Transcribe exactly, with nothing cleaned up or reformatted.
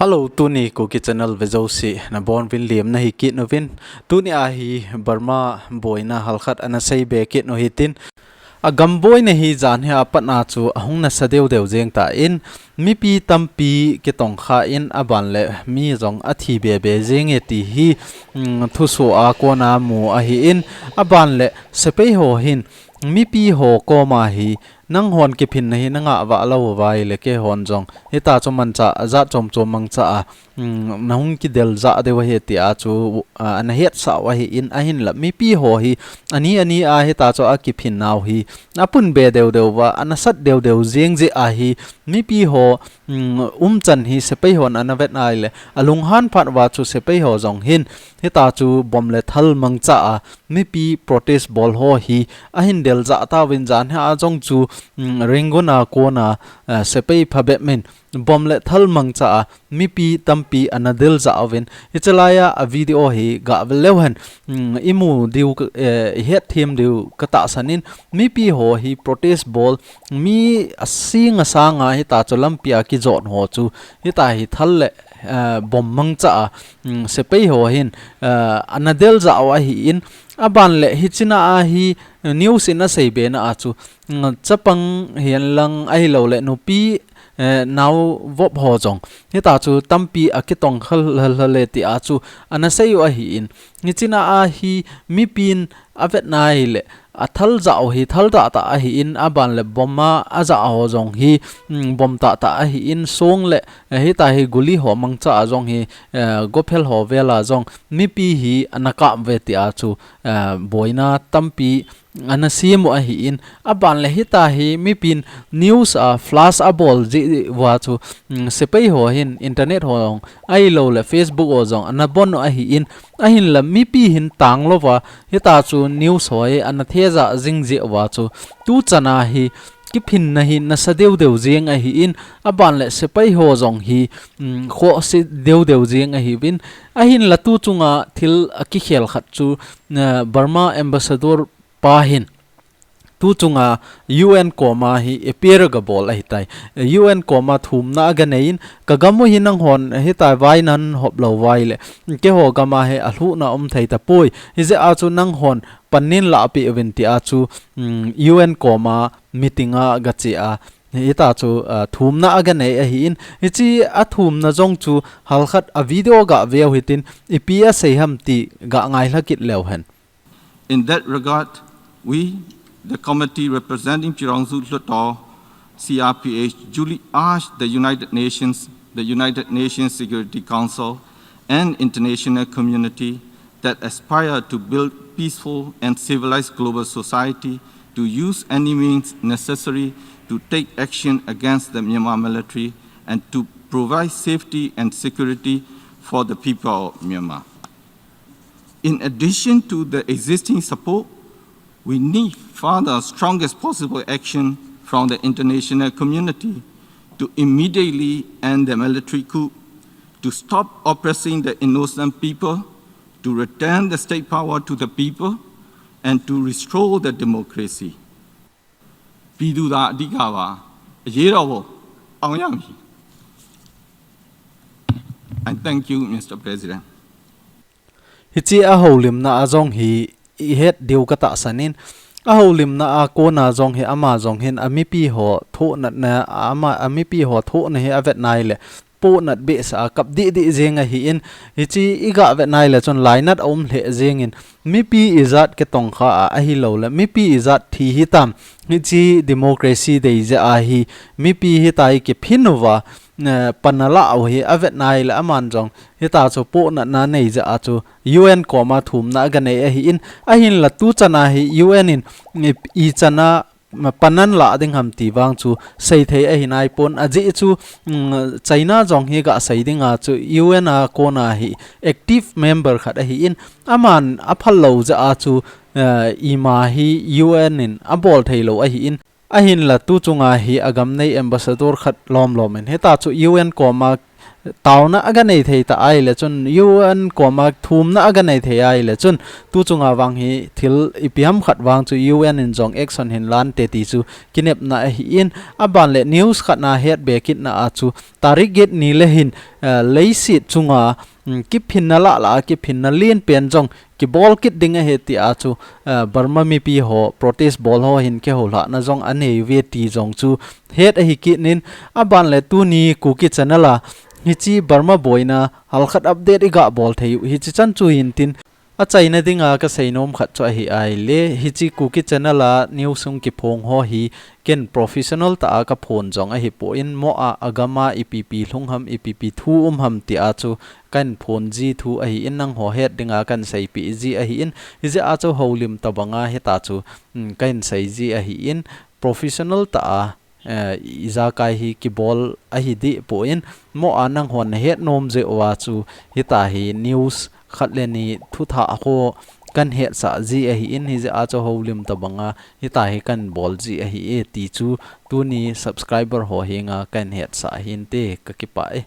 Hello, tuni Kuki Channel vejouse nabonuvin lemna hi kit uvin. Tuni ahi Burma boina halkhat ana seibe kit u hitin. Agam boina hi jan hi apatna chu ahung nasa deu deu jeng tan, mipi tampi kitongkha in aban le mi jong athi bebe jenge ti hi, mm, thusoh a kona mu ahin, aban le sepai ho hin mipi ho koma hi, nanghon kiphinna hi nangah vah lou uva ahile keihon jong hitachu manchah jat chom chom mangcha a, um, nahung kidel jah deu ahi tia chu, uh, ana hetsah u ahin, ahinla mipi ho hi ani ani a hitachu akiphin nau hi apun be deu deu uva, ana sat deu deu jeng jeh ahi, mipi ho, um, umchan hi sepai hon ana vet ahile alunghan phat uva chu sepai ho jong hin hitachu bomb le thal mangcha a mipi protest bol ho hi ahin del jah tauvin, jan hi a jong chu, um, Rangoon a kona, uh, sepai phabep min bomb le thal mangcha a mipi tampi ana del jah uvin, hichelai a video hi gah vel leu hen, um, imu diu, eh, ihet them diu katahsan in, mipi ho hi protest bol mi asing asang a hitachu lampi a kijot ho chu hita hi thal le, eh, bomb mangcha a, um, sepai ho hin, eh, ana del jah u ahin, aban le hichea hi news in aseibe na a chu, um, chapang hihen lang ahilou le nupi, eh, nao vop ho jong hitachu tampi akitongkha lhal lhal e tia chu ana sei u ahin, hichea hi mipin avet na ahile athal jah u hi thal tah tah ahin, aban le bomb a ajah ho jong hi, um, bomb tah tah ahin, song le, eh, hita hi guli ho mangcha a jong hi, eh, gophel ho vel a jong mipi hi ana kap uve tia chu, eh, boina tampi ana sem u ahin, aban le hita hi mipin news a flash abol jeh uva chu, um, sepai ho hin internet ho jong ahilou le Facebook ho jong ana bon u ahin, ahinla mipi hin tang louva hitachu news ho hi ana thejah jing jeh uva chu tuchan a hi kiphinna hi nasa deu deu jeng ahin, aban le sepai ho jong hi, um, khohse deu deu jeng ahiuvin, ahinla tuchunga thil akikhel khat chu, uh, Burma ambassador pa hin tuchunga U N koma hi appeal agabol ahitai. U N koma thumna aganei in, kagam u hi nanghon hitia vai nahin hop lou uva ahile keiho gam a hi alhuhna um thei tapoi. Hijeh a chu nanghon pan nahin lahpeh uvin tia chu, um, U N koma meeting a gache a, hita chu, uh, thumna aganei ahin, hiche athumna jong chu halkhat a video gah veu hitin, ipi asei ham ti gah ngailha kit leu hen. In that regard, we, the committee representing Chirangzu Lhoto, C R P H, duly urge the United Nations, the United Nations Security Council, and international community that aspire to build peaceful and civilized global society to use any means necessary to take action against the Myanmar military and to provide safety and security for the people of Myanmar. In addition to the existing support, we need further strongest possible action from the international community to immediately end the military coup, to stop oppressing the innocent people, to return the state power to the people, and to restore the democracy. ပြည်သူသာအဓိကပါ။ အရေးတော်ပုံအောင်ရမည်။ And thank you, Mister President. Hiche ahoulimna a jong hi ihet diu katahsan in, ahoulimna a kona jong hi ama jong hin amipi ho thohnatna, ama, amipi ho thohna hi avet nai le, pohnat behseh a kap deh deh jeng ahin, hiche iga vet nai le chun lainat aum lheh jeng in, mipi ijat kitongkha a ahilou le, mipi ijat thi hitam, hiche democracy dei jeh a hi, mipi hitia hi kiphin uva, eh, pan ala u hi avet nai le aman jong, hita chu pohnatna nei jeh a chu U N koma thumna aganei ahin, ahinla tuchan a hi U N in i, ichan a ma pan anla ding ham ti vang chu seithei ahi naipon, ajeh chu, mm, China jong hi gasei dinga chu U N a kona hi active member khat ahin, aman aphal lou jeh a chu, eh, ima hi U N in abol thei lou ahin, ahinla tuchunga hi agam nei ambassador khat lom lom in hita chu U N koma taona aga nei thei ta ahile chun, U N koma thumna aga nei thei ahile chun, tu chunga vang hi thil ipi ham khat vang chu U N in jong action hin lante ti chu kinepna ahin, aban le news khat na het be kitna a chu, tarik get ni le hin, eh, leiset chunga, mm, kiphinna lah lah a kiphinna lienpen jong kibol kit ding ahi ti a chu, eh, Burma mipi ho protest bol ho hin kihoulhahna jong anei uve ti jong chu het ahi kit in, aban le tuni Kuki Channel a hiche Burma boina halkhat update iga bol thei u hiche chan chu hin tin, achaina dinga kasei nom khat chu ahi ahile, hiche Kuki Channel a news hung kiphong ho hi ken professional tah a kaphon jong ahipoi, mo a agam a ipi ipi lhung ham, ipi ipi thu um ham ti a chu kahin phon ji thu ahin, nangho het dinga kahin seipeh ji ahin, hijeh a chu houlim tobanga hitia chu, mm, kahin sei ji ahin, professional tah a, eh, ijakai hi kibol ahi deh poi, mo a nanghon nahet nom jeh uva chu hitia hi news khat le ni thuthah ho kahin hetsah ji ahin, hijeh a chu houlim tobanga hitia hi kahin bol ji ahi e ti chu tuni subscriber ho henga kahin hetsah ahin te, kakipah e.